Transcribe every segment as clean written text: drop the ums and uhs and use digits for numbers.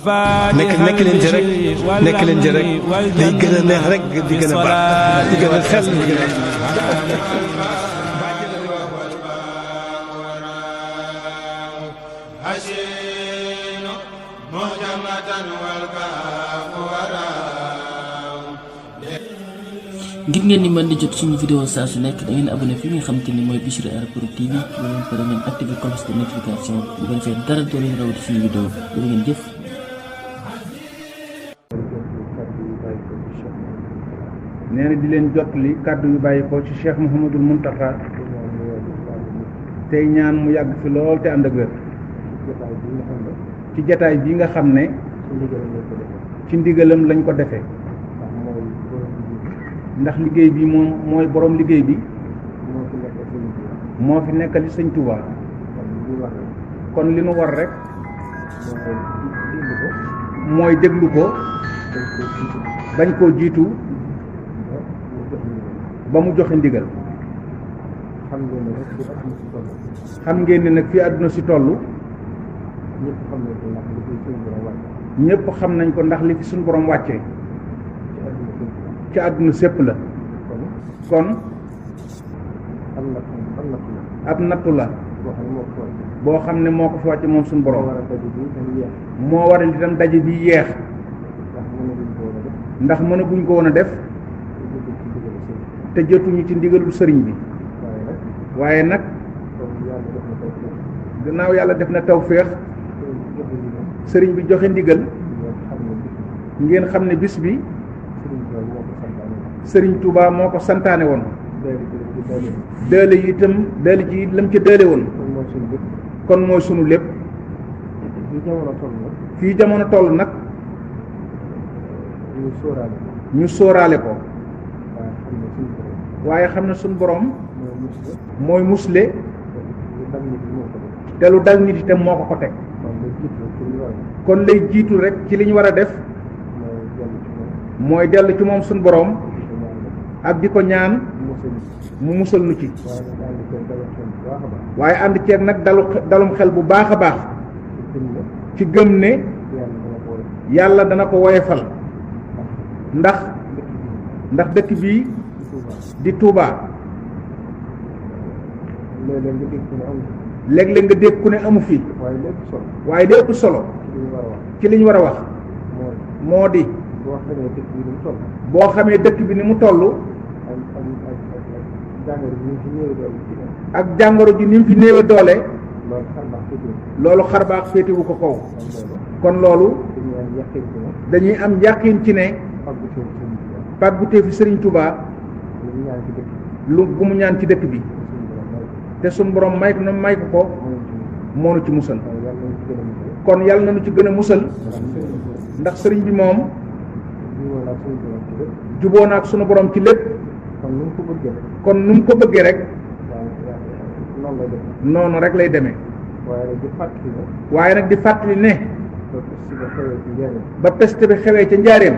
nekk leen ci rek day gën a neex rek di gën a baax di gën a xel di gën a ngir ngeen ni mën di jot suñu vidéo saa su nekk da ngeen abonné fi nga xamante ni mooy Bassirou TV loolu pare ngeen activé cloche de notification bu ko defee dara doo leen rawati suñu vidéo doo ngeen jëf. nee na di leen jotali kàddu yu bàyyi ko ci Cheikh Mouhamadul Mountakha tey ñaan mu yàgg fi lool te ànd ak wér ci jataay bi nga xam ne ci ndigalam lañ ko defee ndax liggéey bi moom mooy borom liggéey bi moo fi nekkali sëñ Touba kon li nu war rek mooy déglu ko bañ koo jiitu ba mu joxe ndigal xam ngeen ne nag fi àdduna si toll ñëpp xam nañ ko ndax li fi suñu borom wàccee ci àdduna sépp la kon ab nattu la boo xam ne moo ko fi wàcce moom suñu borom moo waral itam daje bi yeex ndax mënaguñ ko woon a def te jotuñu ci ndigalul sëriñ bi waaye nag gannaaw yàlla def na tawféex sëriñ bi joxe ndigal ngeen xam ne bis bi sëriñ Touba moo ko santaane woon dële yi itam dële ji lam ca dële woon kon mooy sunu lépp fii jamono toll nag ñu sóoraale ko waaye xam ne suñu borom mooy musle te lu dal nit itam moo ko teg kon lay jiitu rek ci li ñu war a def mooy dellu ci moom suñu borom ak di ko ñaan mu musal nu ci waaye ànd ceeg nag dalum xel bu baax a baax ci gëm ne yàlla dana ko woyefal ndax dëkk bii di Touba léeg-léeg nga dégg ku ne amu fi waaye li ëpp solo ci li ñu war a wax moo di boo xamee dëkk bi ni mu toll ak jàngoro ji ni mu fi néewe doole loolu xarbaax féetewu ko kaw kon loolu dañuy am yàqin ci ne pàggutee fi Serigne Touba lu bu mu ñaan ci dëkk bi te suñ borom may ko moo nu ci musal kon yàlla na nu ci gën a musal ndax sëriñ bi moom juboo na ak sunu borom ci lépp kon nu mu ko bëggee rek noonu rek lay demee waaye nag di fàttali ne ba peste bi xewee ca njaareem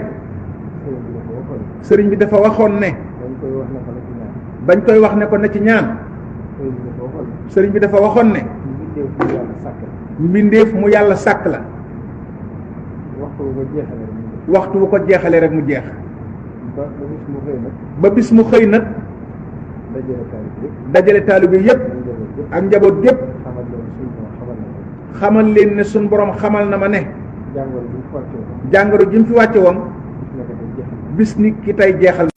sëriñ bi dafa waxoon ne bañ koy wax ne ko na ci ñaan sëriñ bi dafa waxoon ne mbindeef mu yàlla sàkk la waxtu bu ko jeexalee rek mu jeex ba bis mu xëy nag dajale taalibe yépp ak njaboot yépp xamal leen ne suñ borom xamal na ma ne jàngoro ji mu fi wàcce woon bis ni ki tey jeexal